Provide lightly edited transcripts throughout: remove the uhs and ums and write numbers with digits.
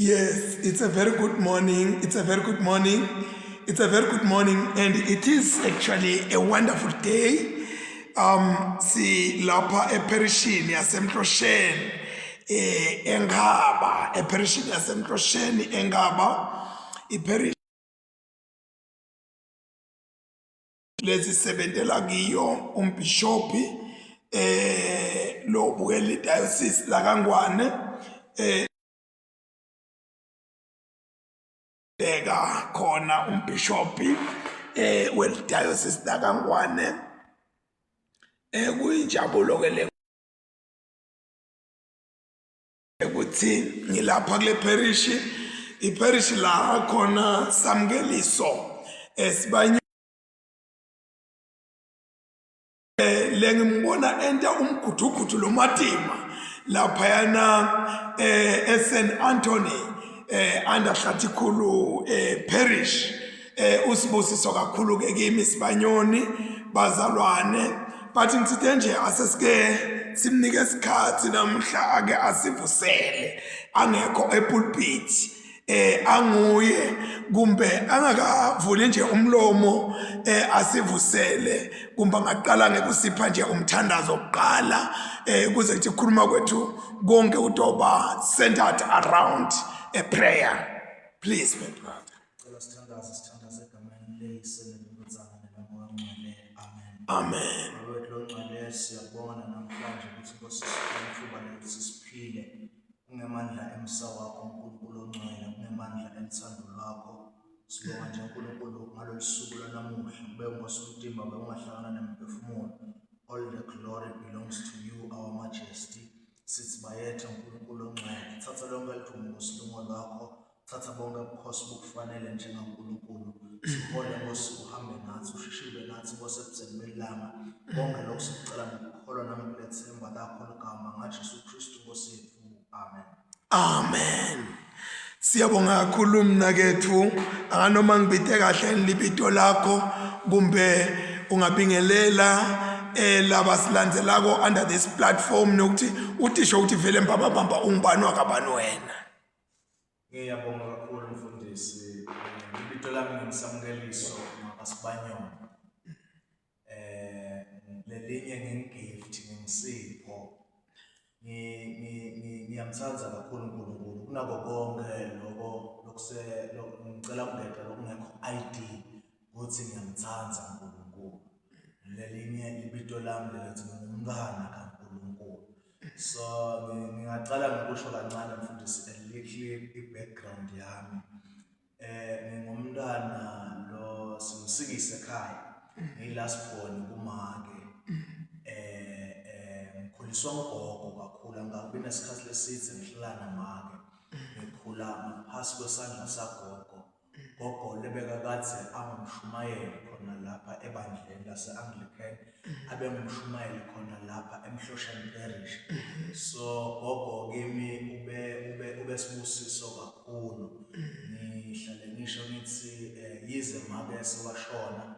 Yes, it's a very good morning. It's a very good morning. It's a very good morning, and it is actually a wonderful day. Si lapha eperishini yaseMhlosheni eNgaba, eperishini yaseMhlosheni eNgaba, iparish lesisebentela kiyo umbhishophi lo bukela idiocese lakaNgwane beka khona umbhishophi welidiocese lakaNgwane. Kuyinjabulo ke le ukuthi ngilapha kule parish, iparish la khona samukeliso esibanye lengimbona enta umgudugudu lomatima laphayana eSt Anthony under Hlathikhulu parish. Usibusiso kakhulu ke kimi Sibanyoni, bazalwane, but ngithe nje asesike simnike isikhathi namhla ake asivusele angekho epulpit, anguye kumbe angakavuli nje umlomo, asivusele kumbe angaqala ngekusipha nje umthandazo kuqala, kuze kuthi khuluma kwethu konke utoba centered around a prayer. Please, my brother. Cela sithandaze. Sithandaze egameni leYise neleNdvodzana nelaMoya oNgcwele. Amen. Amen. Baba wethu longcwele, siyabonga namhlanje ukuthi Nkosi siphe ithuba lokuthi siphile. Kungemandla emsa wakho, uNkulunkulu ongcwele, kungemandla elithando lwakho. Sibonga nje, uNkulunkulu, ngalolu suku lwanamuhla. Kube Nkosi umtimba bewungahlangana nemphefumulo. All the glory belongs to you, our majesty. Sithi bayethe, uNkulunkulu ongcwele. Thatha lonke lidumo, Nkosi, lungo lwakho. Thatha bonke ubukhosi bukufanele njengaNkulunkulu. Sihole, Nkosi, uhambe nathi, ushishimbe nathi, Nkosi, ebuseni belanga. Konke lokhu sikucela ngokukholwa nangokulethemba lakho ligama ngaJesu Kristu Nkosi yethu. Amen. Amen. Siyabonga kakhulu mnakethu. Anganoma ngibite kahle libito lakho kumbe ungabingelela laba silandzelako under this platform nokuthi utisho ukuthi vele mbamba bamba ungubani wakabani wena. Ngiyabonga kakhulu, mfundisi. Ibito lami nginguSamukeliso ngakwaSibanyoni. Lelinye ngingigift, ngingisipho. Ngiyamthanda kakhulu uNkulunkulu kunako konke lokho lokuse ngicela ukungeta lokungekho ID ukuthi ngiyamthanda uNkulunkulu. Lelinye ibito lami lelithi ngingumntwana kaNkulunkulu. So ngingaqala ngokusho kancane, mfundisi, a little i-background yami. Ngingumntwana lo simsikise ekhaya, ngiyi-last born kumake. Ngikhuliswa ugogo kakhulu, angikabi nesikhathi leside ngihlala namake. Ngikhula ngaphasi kwesandla sagogo. Gogo lebeka kadze angumshumayeli khona lapha ebandleni lase-Anglican, abe ngumshumayeli khona lapha eMhlosheni Parish. So gogo kimi ube sibusiso kakhulu. Ngihlale ngisho ngithi yize make sewashona,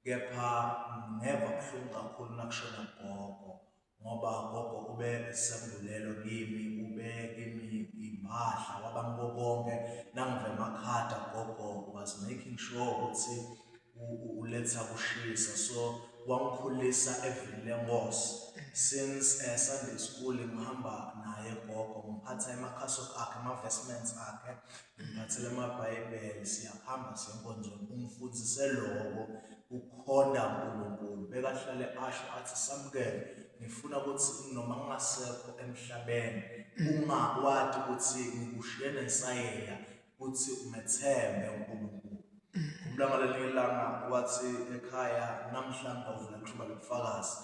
kepha ngeva buhlungu kakhulu nakushona gogo, ngoba gogo ube isambulelo kimi, ube kimi impahla wabami konke. Nangive emakhada, gogo was making sure ukuthi uletha kushisa. So wangikhulisa evini lenkosi since Sunday school. Ngihamba naye gogo, ngiphatha emakhasok akhe, ama-vestments akhe, ngiphathele amabhayibheli, siyahamba siye enkonzweni. Ungifundise loko ukukhonta uNkulunkulu. Bekahlale asho athi, "Samukele, ngifuna ukuthi noma ngingasekho emhlabeni ungakwati ukuthi ngikushiye nensayeya ukuthi umethembe uNkulunkulu." Khumbula ngalelinye ilanga wathi ekhaya, namhlanje ngavula ithuba lobufakazi,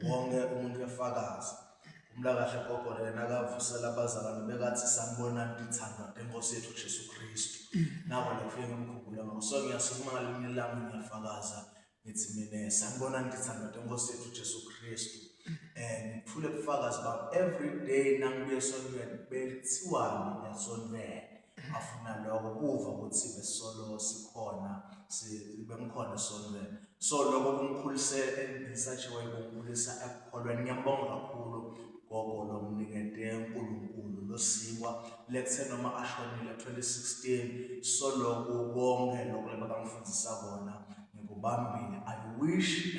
wonke umuntu uyafakaza. Khumbula kahle gogo lena nakavusela abazalwane bekathi, "Sanibonani tithandwa tenkosi yethu Jesu Kristu." Nako lokufike ngimkhumbule ngakho. So ngiyasukuma ngalinye ilanga, ngiyafakaza, ngithi mina, "Sanibonani tithandwa tenkosi yethu Jesu Kristu." Ngithule ubufakazi bami. Every day nangibuye esontweni, belithiwani esontweni, afuna lokho kuva ukuthi besolo sikhona, bengikhona esontweni. So lokho kungikhulise in such a way, kungikhulisa ekukholweni. Ngiyambonga kakhulu. Gogo lomnikete uNkulunkulu losikwa lethe noma ashonile 2016 soloku konke lokho lebakangifundisa kona ngikubambile. I wish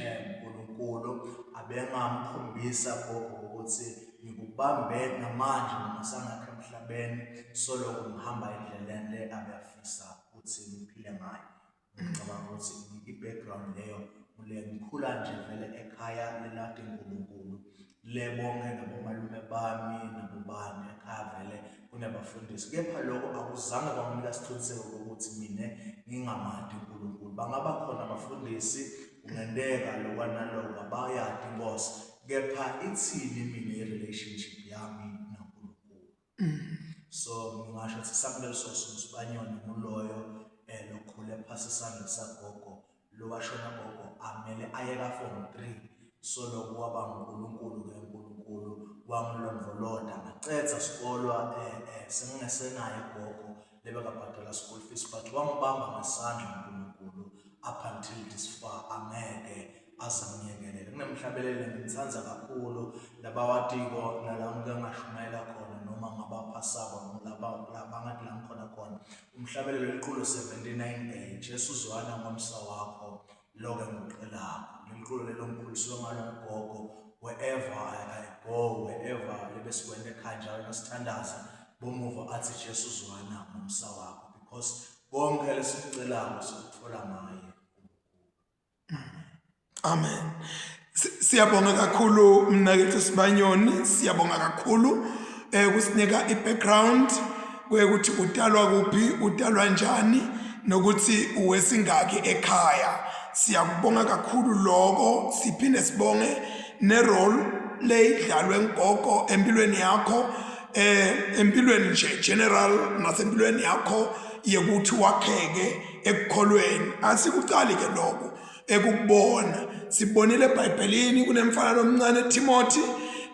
uNkulunkulu abengamkhombisa gogo ukuthi ngikubambe namanje noma sangakho emhlabeni, soloku ngihamba endleleni le abeyafisa ukuthi ngiphile ngayo. Ngicabanga ukuthi i-background leyo kule ngikhula nje vele ekhaya lelade uNkulunkulu le bonke nabomalume bami nabobani ekhaya vele kunabafundisi, kepha lokho akuzange kwanginika isiqiniseko kokuthi mina ngingamadi uNkulunkulu. Bangaba khona abafundisi kungenteka lokwa nalokwa bayadi inkosi, kepha ithini mina i-relationship yami naNkulunkulu? So ngingasho ukuthi Samuel Soso Sibanyoni nguloyo lokhule phasi isandla sagogo, lo washona gogo amele aye ka form 3, so lokhu waba nguNkulunkulu ke, uNkulunkulu wamlondvolota ngacetha sikolwa sengingesenaye gogo lebekabhadala school fees, but wangibamba ngesandla uNkulunkulu up until this far, angeke aze angiyekelele. Kunemhlabelelo ngimthanda kakhulu labawatiko nala ngike ngashumayela khona noma ngabaphasako noma labangathi la ngikhona khona, umhlabelelo liqulo 79A, Jesu zwana ngomsa wakho loke ngikucelako. Leli qulo lelo ngikhuliswe ngalo ngugogo, wherever I go, wherever lebe sikwenda ekhaya njalo nasithandaza bomuva athi Jesu zwana ngomsa wakho, because konke lesikucelako sikuthola ngaye. Amen. Siyabonga kakhulu mnakethu Sibanyoni, siyabonga kakhulu kusinika i-background kwekuthi utalwa kuphi, utalwa njani nokuthi uwesingaki ekhaya. Siyakubonga kakhulu lokho, siphinde sibonge ne-role leyidlalwe ngogogo empilweni yakho, empilweni nje general nasempilweni yakho yekuthi wakheke ekukholweni. Asikucali ke lokho ekukubona, sibonile eBhayibhelini kunemfana lomncane Timothy,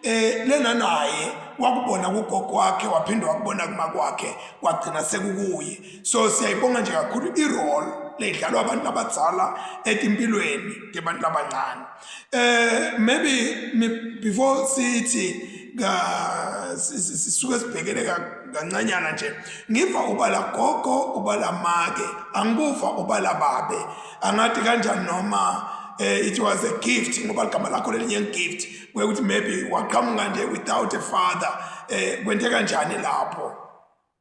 lena naye wakubona kugogo wakhe, waphinde wakubona kuma kwakhe, kwagcina sekukuye. So siyayibonga nje kakhulu i-role leyidlalwa abantu abadzala etimpilweni tebantu abancane. Maybe before sithi sisuke sibhekele kancanyana nje, ngiva ubala gogo, ubala make, angikuva ubala babe, angathi kanjani noma it was a gift, ngoba ligama lakho lelinye gift kwekuthi maybe waqhamuka nje without a father, kwente kanjani lapho?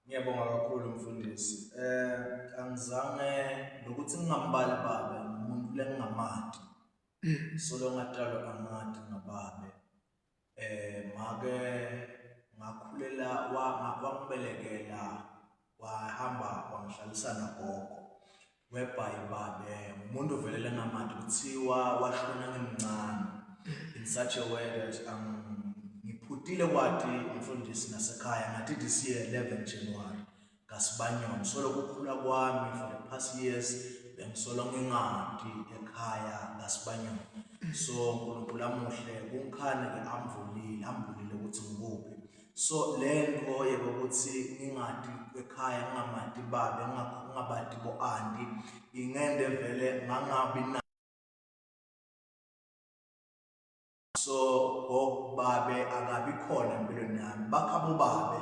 Ngiyabonga kakhulu mfundisi. Angizange nokuthi ngingambali babe, umuntu lengingamati. Solo ngatalwa angati ngababe. Make ngakhulela wangibelekela wahamba wangihlalisa nagogo. Whereby babe umuntu vele lengamati, kuthiwa washona ngimncane in such a way that ngiphutile kwati umfundisi nasekhaya ngathi this year 11 January kaSibanyoni. Solo kukhula kwami for the past years bengisolo ngingati ekhaya kaSibanyoni. So uNkulunkulu amuhle kungikhane ke amvulile ambulile ukuthi ngikuphi. So lento yokuthi ngingati ekhaya, ngingamati babe, ngingabati bo anti, ingende vele ngangabi na so babe akabi khona empilweni yami, bakhabo babe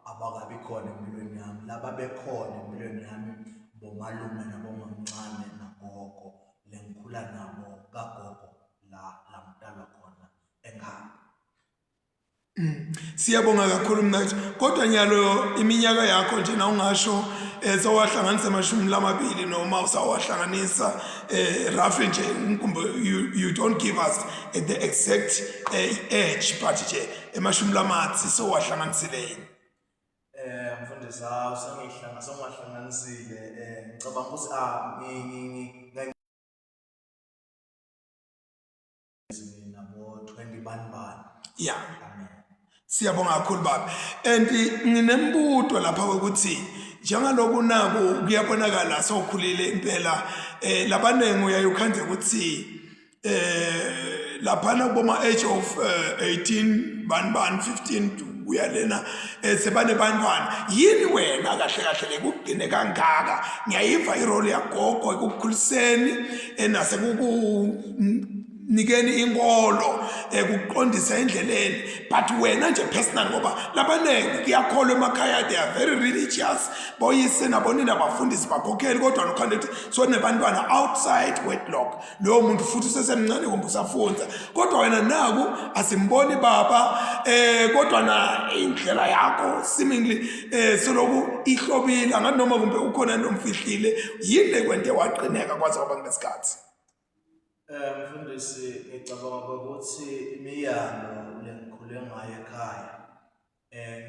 abakabi khona empilweni yami, laba bekhona empilweni yami bomalume nabomamncane nagogo lengikhula nabo kagogo la la ngitalwa khona ekhaya. Siyabonga kakhulu mnathi, kodwa nyalo iminyaka yakho nje nawungasho sewahlanganisa 20 noma usawahlanganisa roughly nje, ngikumbe you don't give us the exact age, but nje 30 sewahlanganisile yini? Mfundisi, hawu, sengihlanga sengwahlanganisile, ngicabanga ukuthi ah ngi nabo 20 bani bani. Yeah. Amen. Siyabonga kakhulu baba. And nginembuto lapha ukuthi njengaloku naku kuyabonakala sowukhulile impela, labanengi uyaye ukhandle ukuthi laphana kuboma age of 18 bani bani 15 kuya lena, sebane bantwana. Yini wena kahle kahle lekugcine kangaka? Ngiyayiva i-role yagogo ekukukhuliseni, enasekuku ekunikeni inkolo, ekuqondisa endleleni, but wena nje personal, ngoba labaningi kuyakholwa emakhaya, they are very religious, boyise nabonina, bafundisi, bakhokheli, kodwa nokhanda ukuthi so nebantwana outside wedlock, loyo muntu futhi usesemncane kumbe usafunza. Kodwa wena naku asimboni baba, kodwa na indlela yakho seemingly soloku ihlobile, angathi noma kumbe ukhona nomfihlile. Yini lekwente waqineka kwaze kwaba kulesikhathi? Mfundisi, ngicabanga ukuthi imiyalo lengikhule ngayo ekhaya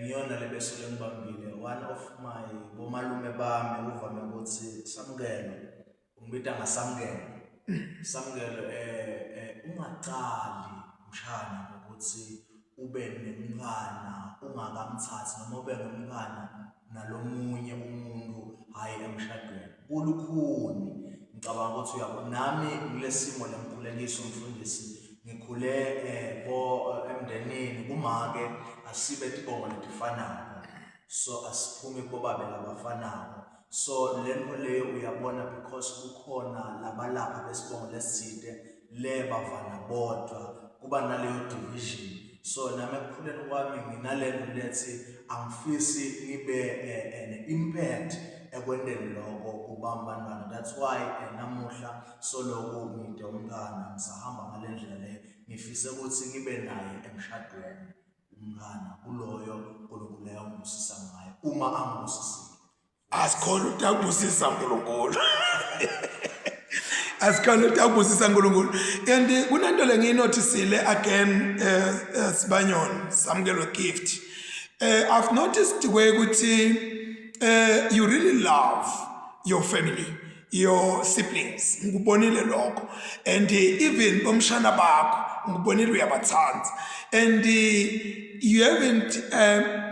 ngiyona le besuke ngibambile. One of my bomalume bami uvame ukuthi, "Samukelo," ungibita ngaSamukelo, "Samukelo, ungaqali mshana ngokuthi ube nemntwana ungakamthathi noma ube nomntwana nalomunye umuntu, hhayi emshadweni, kulukhuni." Ngicabanga ukuthi uyabo nami kulesimo lengikhule kiso, mfundisi. Ngikhule bo emndenini kumake asibe tibongo letifanako, so asiphumi kubobabe labafanako. So lento leyo uyabona, because kukhona labalapha besibongo lesitsite le bavana bodwa, kuba naleyo division. So nami ekukhuleni kwami nginalento lethi angifisi ngibe ne-impact ekwenteni lokho kubamba abantwana. That's why namuhla soloku ngide umntwana, ngisahamba ngale ndlela leyo. Ngifise ukuthi ngibe naye emshadweni umntwana kuloyo uNkulunkulu ayongibusisa ngayo, uma angibusisile. Asikhona utakubusisa uNkulunkulu, asikhona utakubusisa uNkulunkulu. And kunento lengiyinothisile again, Sibanyoni Samukelo Gift, I've noticed ukuthi you really love your family, your siblings. Ngikubonile lokho, and even bomshana bakho ngikubonile uyabathanda, and you haven't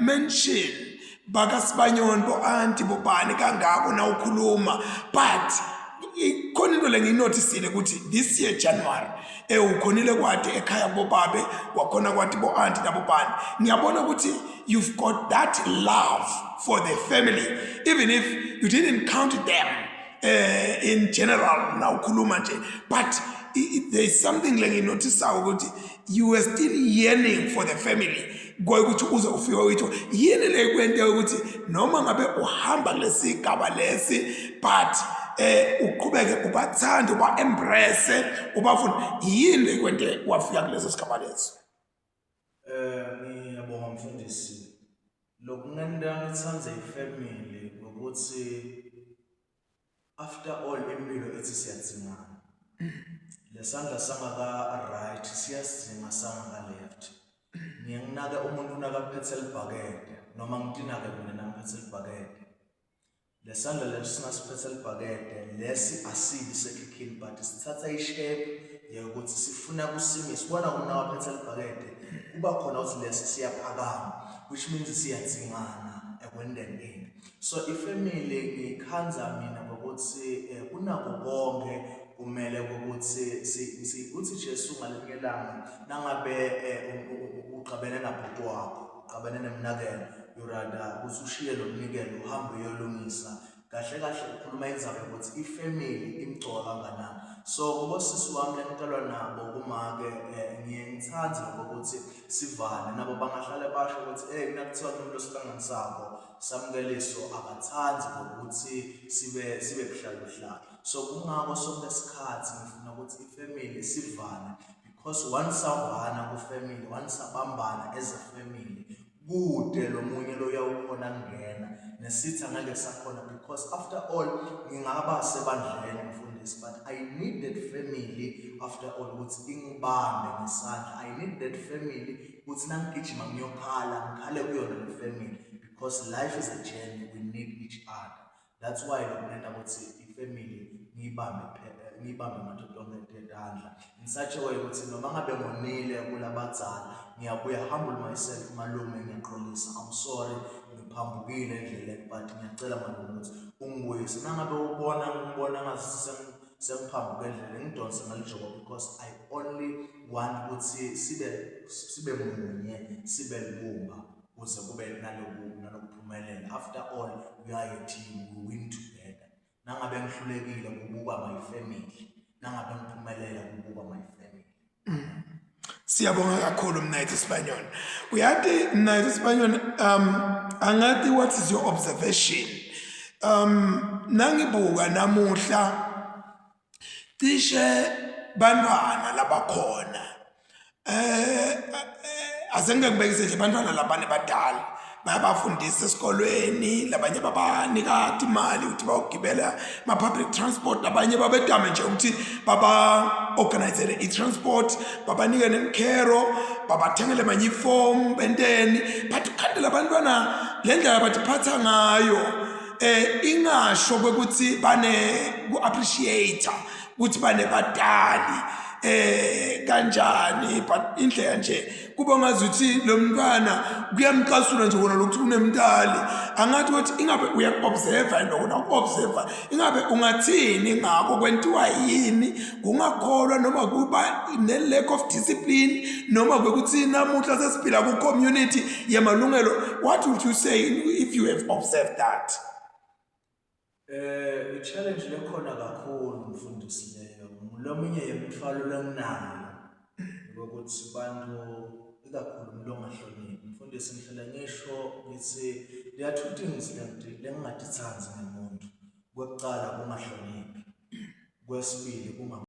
mentioned bakaSibanyoni, bo-anti, bobani kangako nawukhuluma, but ikhona into lengiyinothisile ukuthi this year January ukhonile kwati ekhaya bobabe, wakhona kwati bo-anti nabobani. Ngiyabona ukuthi you've got that love for the family, even if you didn't count them in general nawukhuluma nje, but there is something lengiyinothisayo ukuthi you were still yearning for the family ukuthi uze ufike uyitho. Yini le kwente ukuthi noma ngabe uhamba kulesigaba lesi, but uqhubeke ubathande, uba embrace, ubafuna? Yini le kwente wafika kuleso sigaba leso? Ngiyabonga mfundisi. Lokungenta ngitsandze ifamily ukuthi after all impilo ithi siyadzingana. Lesandla sangaka right siyasidzinga sangaka left. Ngiye nginake umuntu nakaphethe libhakede, noma ngitinake mina nangiphethe libhakede. Lesandla lesi singasiphethe libhakede lesi asibi sekhikhini, but sithatha ishape yokuthi sifuna kusimisa. Ubona kumna waphethe libhakede, kuba khona ukuthi lesi siyaphakama, which means siyadzingana ekwendeni into. So ifamily ngiyikhandza mina ngokuthi kunako konke kumele ukuthi uthi Jesu ngalinye ilanga, nangabe uxabene nabhuti wakho, uxabene nemnakelo, you rather ukuthi ushiye lo mnikelo uhambe uyolungisa. Kahle kahle ukhuluma indzaba yokuthi ifamily imcoka kanganani. So kubosisi wami lengitalwa nabo kumake, ngiye ngithandze ukuthi sivane nabo. Bangahlale basho ukuthi hey, mina kuthiwa kunomuntu osihlanganisako, Samukeliso akathandi ngokuthi sibe buhlalo buhlalo. So kungako sonke isikhathi ngifuna ukuthi ifamily sivane, because once savana ku-family, once sabambana as a family, kude lo munye lo uyawukhona kungena nesitha ngeke sakhona, because after all ngingaba sebandleni mfundisi, but I need that family after all ukuthi ingibambe ngesandla. I need that family ukuthi nangigijima ngiyokhala, ngikhale kuyona le family, because life is a journey, we need each other. That's why lokunenta ukuthi ifamily ngiyibambe ngato tonke tandla in such a way ukuthi noma ngabe ngonile kulabadzala, ngiyabuya humble myself, "Malume, ngiyaxolisa, I'm sorry, ngiphambukile endleleni, but ngiyacela malume ukuthi ungibuyise." Nangabe ubona ngibona ngathi sengiphambuka endleleni, ngidonse ngalijobo, because I only want ukuthi sibe munye, sibe libumba, kuze kube naloku nalokuphumelela. After all, we are a team, we win together. Nangabe ngihlulekile, kubuka my family; nangabe ngiphumelela, kubuka my family. Siyabonga kakhulu, Mnayethu Sibanyoni. Uyathi, Mnayethu Sibanyoni, angathi, what is your observation? Nangibuka namuhla, cishe bantwana labakhona, asengike ngibekise nje, bantwana labane badala bayabafundisa esikolweni, labanye babanika imali ukuthi bayogibela ma-public transport, labanye babedame nje ukuthi baba-organizele i-transport, babanike nemkhero, babathengele manyifomu, benteni. But ukhandela abantwana le ndlela batiphatha ngayo, ingasho kwekuthi bane ku-appreciate ukuthi banebatali kanjani, but indlela nje kuba ngazuthi lo mntwana kuyamcasula nje kona lokuthi kunemntali. Angathi ukuthi ingabe uyaku-observa lokho, naku-observa ingabe ungathini ngako? Kwentiwa yini kungakholwa, noma kuba ne-lack of discipline, noma kwekuthi namuhla sesiphila ku-community yemalungelo? What would you say if you have observed that? I-challenge lekhona kakhulu, mfundisi, leyo ngulomunye yemithwalo lenginayo, ukuthi bantu, ikakhulu umuntu ongahloniphi. Mfundisi, ngihlala ngisho ngithi there are two things lengingatitsandzi ngemuntu. Kwekucala, kungahloniphi. Kwesibili, kunga